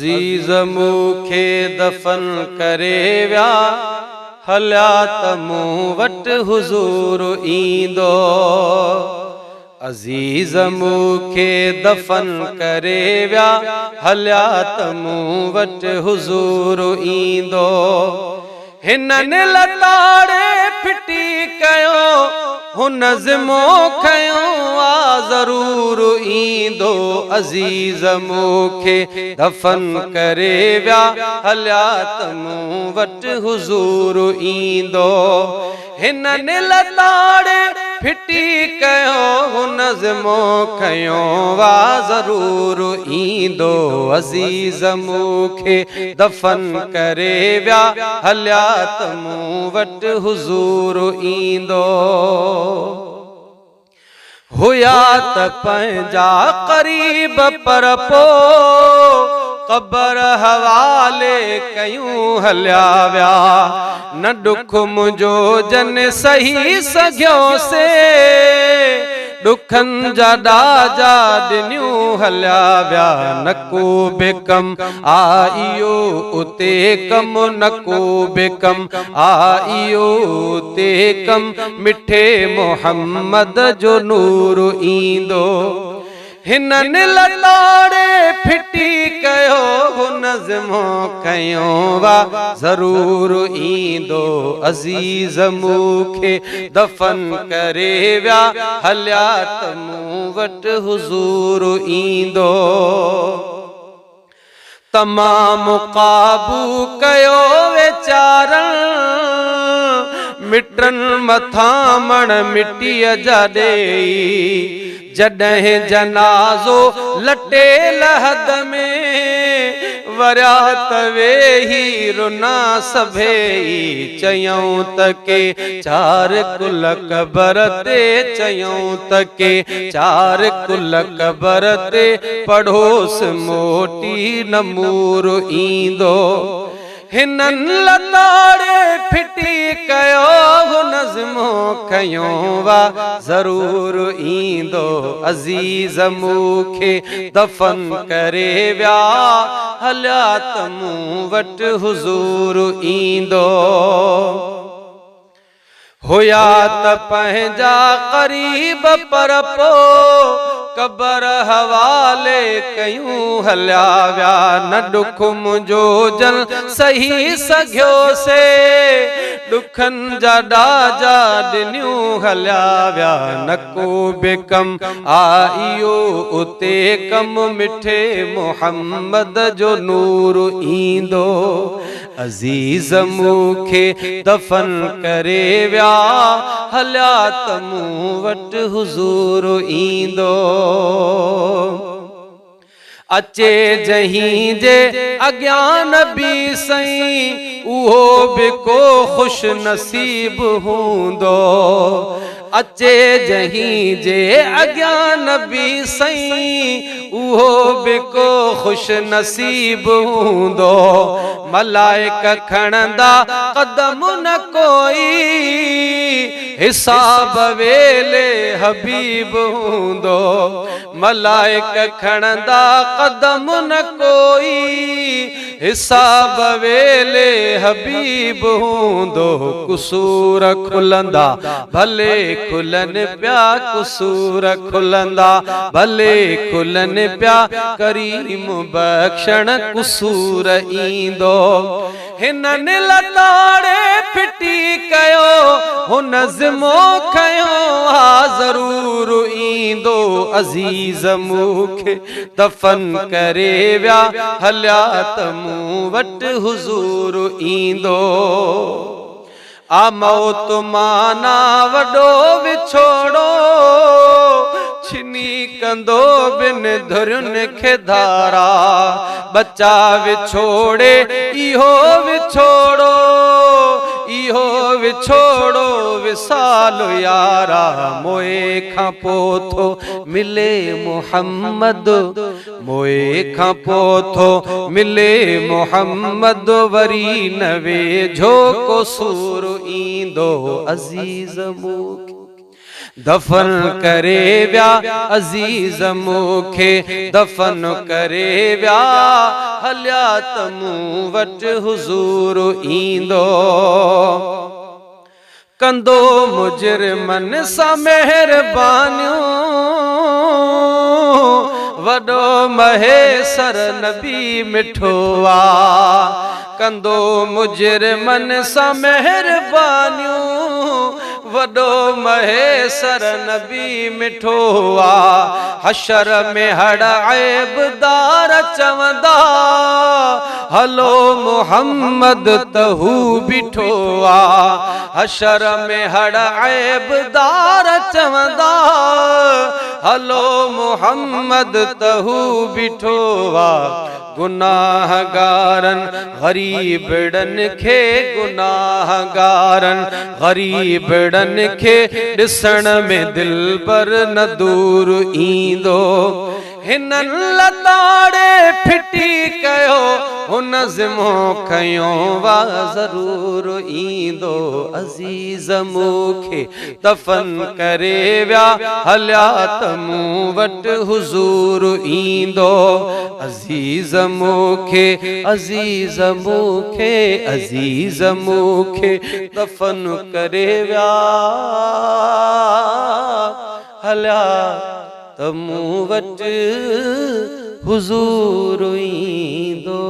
عزيز مون کي دفن ڪري ويا، هليا ته مون وٽ حضور ايندو. عزيز مون کي دفن ڪري ويا، هليا ته مون وٽ حضور ايندو. هنن لتاڙي ڦٽي ڪيو، هن ذمو کنيو آ ضرور ايندو. عزيز مون کي دفن ڪري ويا، هليا ته مون وٽ حضور ايندو. هنن لتاڙي ڦٽي ڪيو، هن ذمو کنيو آ ضرور ايندو. عزيز مون کي دفن ڪري ويا، هليا ته مون وٽ حضور ايندو. هيا ته پنهنجا قريب پر پو قبر حوالي ڪيون هليا ويا. نه ڏک منهنجو جن سهي سگهيو سي، ڏکن جا ڏاجا ڏنيون هليا ويا. نه ڪو به ڪم آئيو اتي ڪم، نه ڪو به ڪم آئيو اتي ڪم، مٺي محمد جو نور ايندو. هنن لتاڙي ڦٽي ڪيو، هن ذمو کنيو وا ضرور ايندو. عزيز مون کي دفن ڪري ويا، هليا ته مون وٽ حضور ايندو. تمام قابو ڪيو ويچارن، مٽن مٿان مڻ مٽيء جا ڏيئي. جڏهن جنازو لٽي لحد ۾، وريا ته ويهي رنا سڀيئي. چيائون ته ڪي چار ڪل قبر تي، چيائون ته ڪي چار ڪل قبر تي، پڙهوس موٽي نه مور ايندو. هنن لتاڙي ڦٽي ڪيو، هن ذمو کنيو وا ضرور ايندو. عزيز مون کي دفن ڪري ويا، هليا ته مون وٽ حضور ايندو. هيا ته پنهنجا قريب پر پو قبر حوالي ڪيون هليا ويا. نه ڏک منهنجو جن سهي سگهيو سي، ڏکن جا ڏاجا ڏنيون هليا ويا. نه ڪو به ڪم آئيو اتي ڪم، مٺي محمد جو نور ايندو. عزيز مون کي دفن ڪري ويا، هليا ته مون وٽ حضور ايندو. اچي جنهين جي اڳيان نبي سائين، اهو به ڪو خوش نصيب هوندو. اچي جنهين جي اڳيان نبي سائين، اهو به ڪو خوش نصيب هوندو. ملائڪ کڻندا قدم نه ڪوئي، حساب ويلي حبيب هوندو. ملائڪ کڻندا قدم نه ڪوئي، حساب ويلي حبيب هوندو. قصور کلندا ڀلي کلن پيا، قصور کلندا ڀلي کلن پيا، ڪريم بخشڻ قصور ايندو. هنن لتاڙي ڦٽي ڪيو، هن ذمو کنيو آ ضرور ايندو. عزيز مون کي دفن ڪري ويا، هليا ته مون وٽ حضور ايندو. آ موت معنيٰ وڏو وڇوڙو، ڇني ڪندو ٻن ڌرين کي ڌارا. ٻچا وڇوڙي اهو وڇوڙو، اهو وڇوڙو وصال يارا. موئي کان پو ٿو ملي محمد، موئي کان پو ٿو ملي محمد، وري نه ويجهو ڪو سور ايندو. عزيز مون کي دفن ڪري ويا عزيز مون کي، دفن ڪري ويا، هليا ته مون وٽ حضور ايندو. ڪندو مجرمن سان مهربانيون، وڏو مهيسر نبي مٺو آ. ڪندو مجرمن سان مهربانيون، وڏو مهيسر نبي مٺو آ. حشر ۾ هڙ عيبدار چوندا، هلو محمد ته هو بيٺو آ. حشر ۾ هڙ عيبدار چوندا، هلو محمد ته هو بيٺو آ. گناهگارن غريبڙن کي، گناهگارن غريبڙن کي ڏسڻ ۾ دلبر نه دور ايندو. هنن لتاڙي ڦٽي ڪيو، هن ذمو کنيو وا ضرور ايندو. عزيز مون کي دفن ڪري ويا، هليا ته مون وٽ حضور ايندو. عزيز مون کي، عزيز مون کي، عزيز مون کي دفن ڪري ويا، هليا ته مون وٽ حضور ايندو.